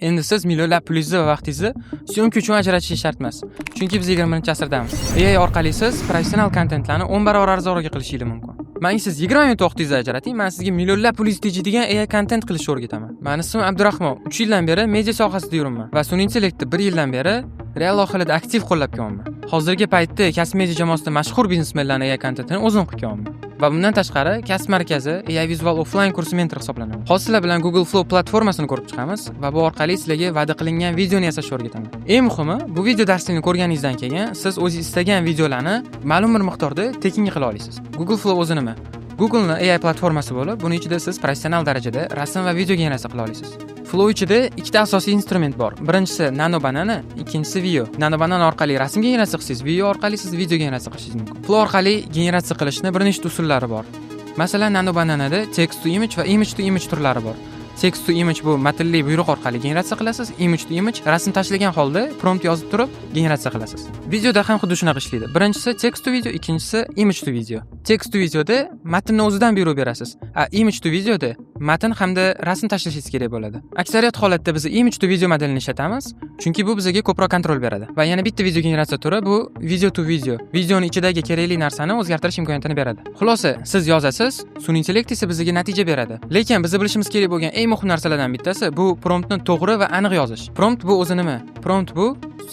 Endi siz millionlab pulingizni va vaqtingizni съёмка uchun ajratishingiz shart emas. Chunki biz 21-asrdamiz. AI orqali siz professional kontentlarni 10 barobar arzonroq qilishingiz mumkin. Manga siz 20 minut vaqtingizni ajrating, men sizga millionlab pulingizni tejaydigan AI kontent qilishni o'rgataman. Mani ismim Abdurahmon. 3 yildan beri media sohasida yuribman va sun'iy intellektni 1 yildan beri real loyihalarda aktiv qo'llab kelyapman. Hozirgi paytda Kasb media jamoasida mashhur biznesmenlarning AI kontentini o'zim qilib kelyapman. Va bundan tashqari, Kasb markazi AI vizual offline kursi mentori hisoblanaman. Hozir sizlar bilan Google Flow platformasini ko'rib chiqamiz va bu orqali sizlarga va'da qilingan videoni yasashni o'rgataman. Eng muhimi, bu video darslikni ko'rganingizdan keyin siz o'zingiz istagan videolarni ma'lum bir miqdorda tekinga qila olasiz. Google Flow o'zi nima? Google'ni AI platformasi bo'lib, buni ichida siz professional darajada rasm va video generatsiya qila olasiz. Flow ichida ikkita asosiy instrument bor. Birinchisi Nano Banana, ikkinchisi Veo. Nano Banana orqali rasm generatsiya qilsangiz, Veo orqali siz video generatsiya qilishingiz mumkin. Flow orqali generatsiya qilishni bir nechta usullari bor. Masalan, Nano Bananada text to image va image to image turlari bor. Text to image bu matnli buyruq orqali generatsiya qilasiz, image to image rasm tashlagan holda prompt yozib turib generatsiya qilasiz. Videoda ham xuddi shunaqa ishlaydi. Birinchisi text to video, ikkinchisi image to video. Text to videoda matnni o'zidan buyruq berasiz, a image to videoda matn hamda rasm tashlashingiz kerak bo'ladi. Aksariyat holatda biz image to video modelini ishlatamiz, chunki bu bizga ko'proq контроль beradi. Va yana bitta video generatsiya turi bu video to video. Videoni ichidagi kerakli narsani o'zgartirish imkoniyatini beradi. Xulosa, siz yozasiz, sun'iy intellekt esa bizga natija beradi. Lekin biz bilishimiz kerak bo'lgan eng muhim narsalardan bittasi bu promptni to'g'ri va aniq yozish. Prompt bu o'zi nima? Prompt bu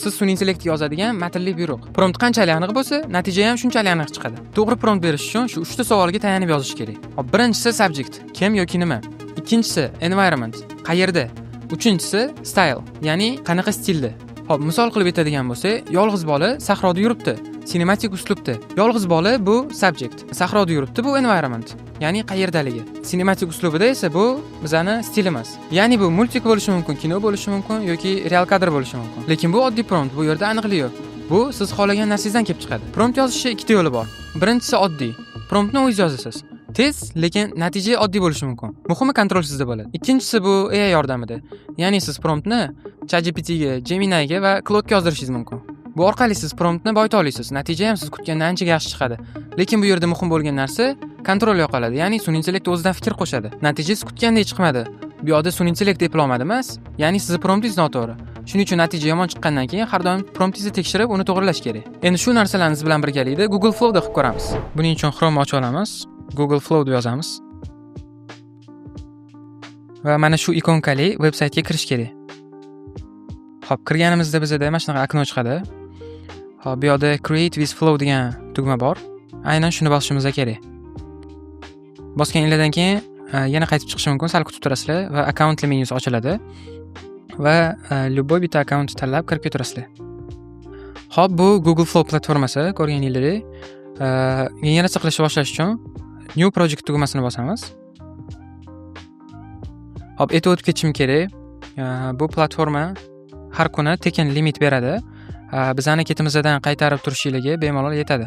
siz sun'iy intellektga yozadigan matnli buyruq. Prompt qanchalik aniq bo'lsa, natija ham shunchalik aniq chiqadi. To'g'ri prompt berish uchun shu uchta savolga tayanib yozish kerak. Hop, birinchisi subject, kim yoki nima? Ikkinchisi environment, qayerda? Uchinchisi style, ya'ni qanaqa stilda. Hop, misol qilib aytadigan bo'lsak, yolg'iz bola sahroda yuribdi. Sinematik uslubda. Yolg'iz bola bu subject. Sahroda yuribdi bu environment, ya'ni qayerdaligi. Sinematik uslubida esa bu bizani stilimiz. Ya'ni bu мультик bo'lishi mumkin, kino bo'lishi mumkin yoki real kadr bo'lishi mumkin. Lekin bu oddiy prompt, bu yerda aniqlik yo'q. Bu siz xohlagan narsangizdan kelib chiqadi. Prompt yozishni ikkita yo'li bor. Birinchisi oddiy. Promptni o'zingiz yozasiz. Tez, lekin natija oddiy bo'lishi mumkin. Muhimi, контроль sizda bo'ladi. Ikkinchisi bu AI yordamida. Ya'ni siz promptni ChatGPTga, Geminiga va Claude'ga yozdirishingiz mumkin. Bu orqali siz promptni boyita olasiz. Natija ham siz kutgandan ancha yaxshi chiqadi. Lekin bu yerda muhim bo'lgan narsa контроль yo'qoladi. Ya'ni sun'iy intellekt o'zidan fikr qo'shadi. Natija siz kutgandek chiqmadi. Bu yoqda sun'iy intellekt eplolmadi emas, ya'ni sizni promptingiz noto'g'ri. Shuning uchun natija yomon chiqqandan keyin har doim promptingizni tekshirib, uni to'g'rilash kerak. Endi shu narsalarni siz bilan birgalikda Google Flowda qilib ko'ramiz. Buning uchun Chrome ochib olamiz. Google Flow deb yozamiz. Va mana shu ikonkali veb saytga kirish kerak. Xo'p, kirganimizda bizada mana shunaqa окно chiqadi. Xo'p, bu yoqda Create with Flow degan tugma bor. Aynan shuni bosishimiz kerak. Bosganinglardan keyin yana qaytib chiqishi mumkin, sal kutib turasizlar va akkauntli menyusi ochiladi. Va любой bitta akkaunt tanlab kirib ketaverasizlar. Xo'p, bu Google Flow platformasi, ko'rganingizdek. Generatsiya qilishni boshlash uchun New Project tugmasini bosamiz. Xo'p, aytib o'tib ketishim kerak. Bu platforma har kuni tekin limit beradi. Bizani ketimizdan qaytarib turishiga bemalol yetadi.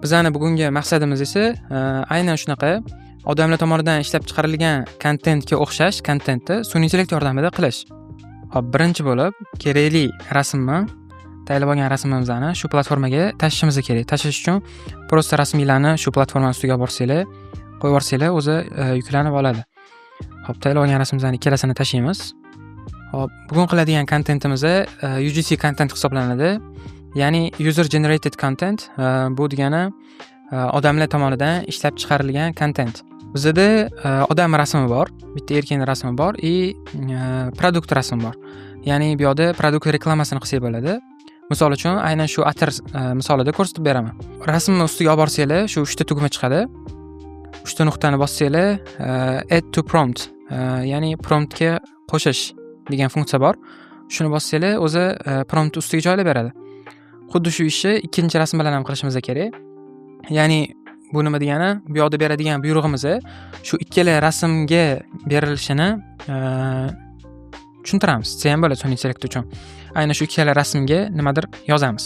Bizani bugungi maqsadimiz esa aynan shunaqa odamlar tomonidan ishlab chiqarilgan kontentga o'xshash kontentni sun'iy intellekt yordamida qilish. Xo'p, birinchi bo'lib kerakli rasmni, tayyorlab olgan rasmimizni shu platformaga tashlashimiz kerak. Tashlash uchun просто rasminglarni shu platforma ustiga olib borsanglar, qo'yib yuborsanglar, o'zi yuklanib oladi. Xo'p, tayyorlab olgan rasmimizni ikkalasini tashlaymiz. Xo'p, bugun qiladigan kontentimiz UGC kontent hisoblanadi. Ya'ni user generated content, bu degani odamlar tomonidan ishlab chiqarilgan kontent. Bizada odam rasmi bor, bitta erkakning rasmi bor и продукт rasmi bor. Ya'ni bu yoqda продукт reklamasini qilsak bo'ladi. Misol uchun, aynan shu atir misolida ko'rsatib beraman. Rasmni ustiga olib borsanglar, shu uchta tugma chiqadi. Uchta nuqtani bossanglar, add to prompt, ya'ni promptga qo'shish degan funksiya bor. Shuni bossanglar, o'zi prompt ustiga joylab beradi. Xuddi shu ishni ikkinchi rasm bilan ham qilishimiz kerak. Ya'ni bu nima degani? Bu yoqda beradigan buyrug'imiz shu ikkala rasmga berilishini tushuntiramiz. Desa ham bo'ladi sun'iy intellekt uchun. Aynan shu ikkala rasmga nimadir yozamiz.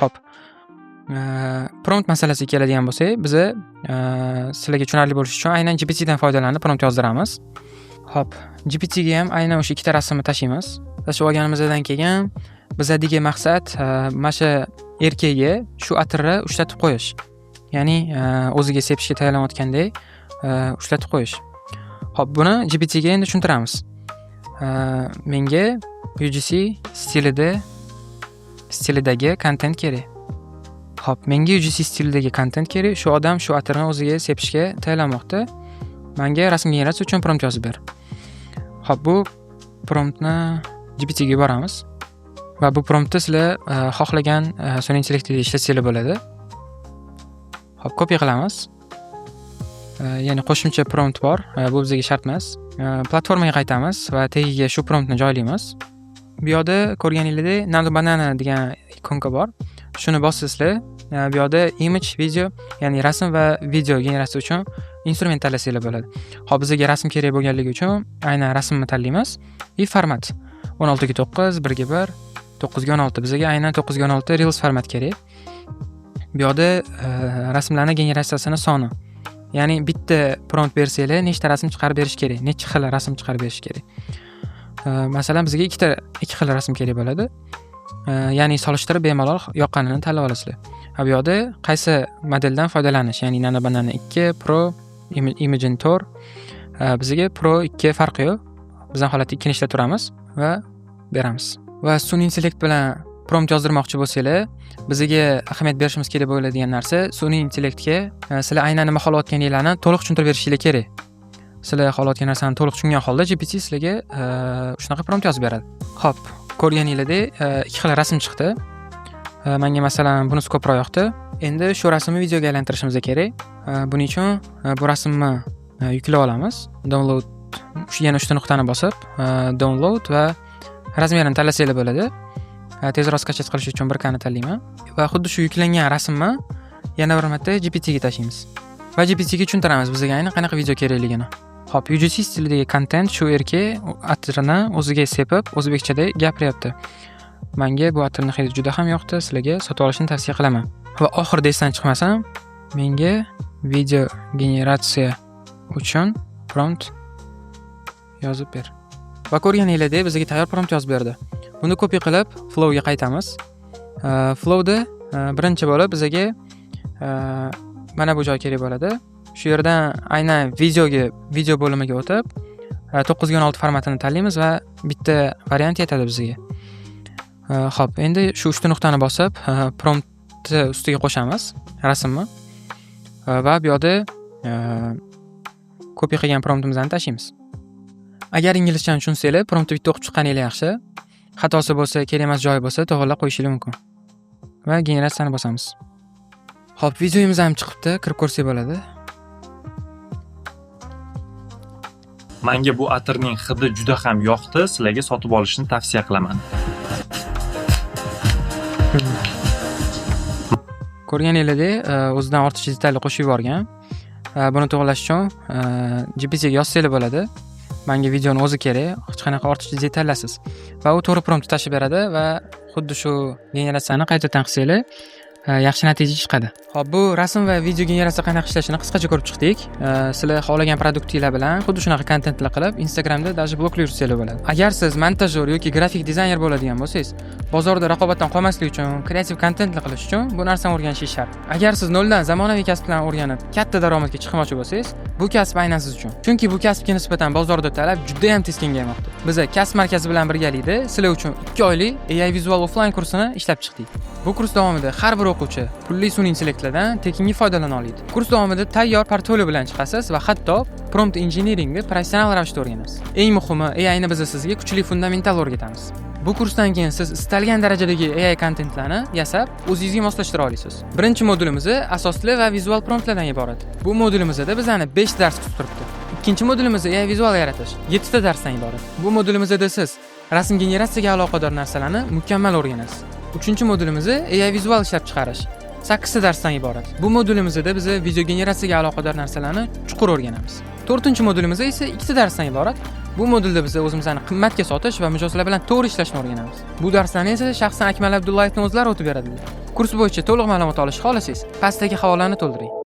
Xo'p. Prompt masalasiga keladigan bo'lsak, biza sizlarga tushunarli bo'lishi uchun aynan GPTdan foydalanib prompt yozdiramiz. Xo'p, GPTga ham aynan o'sha ikkita rasmni tashlaymiz. Tashlab olganimizdan keyin bizadagi maqsad mana shu erkakka shu atirni ushlatib qo'yish. Ya'ni o'ziga sepishga tayyorlanayotgandek ushlatib qo'yish. Xo'p, buni GPTga endi tushuntiramiz. Menga UGC stilidagi kontent kerak. Xo'p, menga UGC stilidagi kontent kerak. Shu odam shu atirni o'ziga sepishga tayyorlanmoqda. Menga rasm generatsiya uchun prompt yozib ber. Xo'p, bu promptni GPT ga yuboramiz. Va bu promptni sizlar xohlagan sun'iy intellektida ishlatsanglar bo'ladi. Xo'p, copy qilamiz. Ya'ni qo'shimcha prompt bor, bu bizga shart emas. Platformaga qaytamiz va tagiga shu promptni joylaymiz. Bu yoqda ko'rganingizdek Nano Banana degan ikonka bor. Shuni bossangizlar, bu yoqda image, video, ya'ni rasm va video generatsiya uchun instrument tanlasanglar bo'ladi. Xo'p, bizga rasm kerak bo'lganligi uchun aynan rasmni tanlaymiz. И format 16:9, 1:1, 9:16. Bizga aynan 9:16 Reels format kerak. Bu yoqda rasmlarni generatsiyasini soni. Ya'ni bitta prompt bersanglar, nechta rasm chiqarib berish kerak, necha xil rasm chiqarib berish kerak. Masalan, bizga ikki xil rasm kerak bo'ladi. Ya'ni solishtirib bemalol yoqqanini tanlab olasizlar. Bu yoqda qaysi modeldan foydalanish, ya'ni Nano Banana 2, Pro, Imagen 4. Bizga Pro 2 farqi yo'q. Bizning holatda ikkini ishlaturamiz va beramiz. Va sun'iy intellekt bilan prompt yozdirmoqchi bo'lsanglar, bizga ahamiyat berishimiz kerak bo'ladigan narsa sun'iy intellektga sizlar aynan nima xohlayotganinglarni to'liq tushuntirib berishinglar kerak. Sizlar xohlayotgan narsani to'liq tushungan holda GPT sizlarga shunaqa prompt yozib beradi. Xo'p, ko'rganingizdek ikki xil rasm chiqdi. Menga masalan bunisi ko'proq yoqdi. Endi shu rasmni videoga aylantirishimiz kerak. Buning uchun bu rasmni yuklab olamiz. Download, yana uchta nuqtani bosib, download va размер ini tanlasanglar bo'ladi. Tezroq скачать qilish uchun bir kani tanlayman va xuddi shu yuklangan rasmni yana bir marta GPT ga tashlaymiz. Va GPT ga tushuntiramiz bizga aynan qanaqa video kerakligini. Xo'p, UGC stilidagi kontent, shu erkak atirini o'ziga sepib, o'zbekchada gapiryapti. Menga bu atirni hidi juda ham yoqdi, sizlarga sotib olishni tavsiya qilaman. Va oxirida esdan chiqmasam, menga video generatsiya uchun prompt yozib ber. Va ko'rganingizdek bizga tayyor prompt yozib berdi. Buni copy qilib Flowga qaytamiz. Flowda birinchi bo'lib bizga mana bu joy kerak bo'ladi. Shu yerdan aynan video bo'limiga o'tib, 9:16 formatini tanlaymiz va bitta variant yetadi bizga. Xo'p, endi shu uchta nuqtani bosib, promptni ustiga qo'shamiz rasmni. Va bu yoqda copy qilgan promptimizni tashlaymiz. Agar inglizchani tushunsanglar, promptni bitta o'qib chiqqaninglar yaxshi. Xatosi bo'lsa, kerak emas joyi bo'lsa, to'g'rilab qo'yishingiz mumkin. Va generatsiyani bosamiz. Xo'p, videomiz ham chiqibdi, kirib ko'rsak bo'ladi. Menga bu atirning hidi juda ham yoqdi, sizlarga sotib olishni tavsiya qilaman. Ko'rganingizdek, o'zidan ortiqcha detalni qo'shib yuborgan. Buni to'g'rilash uchun GPT ga yozsanglar bo'ladi. Menga videoni o'zi kerak, hech qanaqa ortiqcha detallasiz. Va u to'g'ri promptni tashib beradi va xuddi shu generatsiyani qaytadan qilsanglar, yaxshi natija chiqadi. Xo'p, bu rasm va video generatsiya qanaqa ishlashini qisqacha ko'rib chiqdik. Sizlar xohlagan produktinglar bilan xuddi shunaqa kontentlar qilib Instagramda даже bloglar yursanglar bo'ladi. Agar siz montajyor yoki grafik dizayner bo'ladigan bo'lsangiz, bozorda raqobatdan qolmaslik uchun kreativ kontentlar qilish uchun bu narsani o'rganishingiz shart. Agar siz noldan zamonaviy kasblarni o'rganib, katta daromadga chiqmoqchi bo'lsangiz, bu kasb aynan siz uchun. Chunki bu kasbga nisbatan bozorda talab juda ham tez kengaymoqda. Biz kasb markazi bilan birgalikda sizlar uchun 2 oylik AI Visual offline kursini ishlab chiqdik. Bu kurs davomida har bir o'quvchi pulli sun'iy intellektlardan tekinga foydalana oladi. Kurs davomida tayyor portfolio bilan chiqasiz va hatto prompt engineeringni professional ravishda o'rganasiz. Eng muhimi, AI ni biz sizga kuchli fundamental o'rgatamiz. Bu kursdan keyin siz istalgan darajadagi AI kontentlarni yasab, o'zingizga moslashtira olasiz. Birinchi modulimiz asosli va vizual promptlardan iborat. Bu modulimizda bizani 5 dars kutib turibdi. Ikkinchi modulimiz AI vizual yaratish, 7 ta darsdan iborat. Bu modulimizda siz rasm generatsiyaga aloqador narsalarni mukammal o'rganasiz. Uchinchi modulimiz AI vizual ishlab chiqarish, 8 ta darsdan iborat. Bu modulimizda biz video generatsiyaga aloqador narsalarni chuqur o'rganamiz. To'rtinchi modulimiz esa 2 ta darsdan iborat. Bu modulda biz o'zimizni qimmatga sotish va mijozlar bilan to'g'ri ishlashni o'rganamiz. Bu darslarni esa shaxsan Akmal Abdullayevning o'zlari o'tib beradilar. Kurs bo'yicha to'liq ma'lumot olishni xohlasangiz, pastdagi havolani to'ldiring.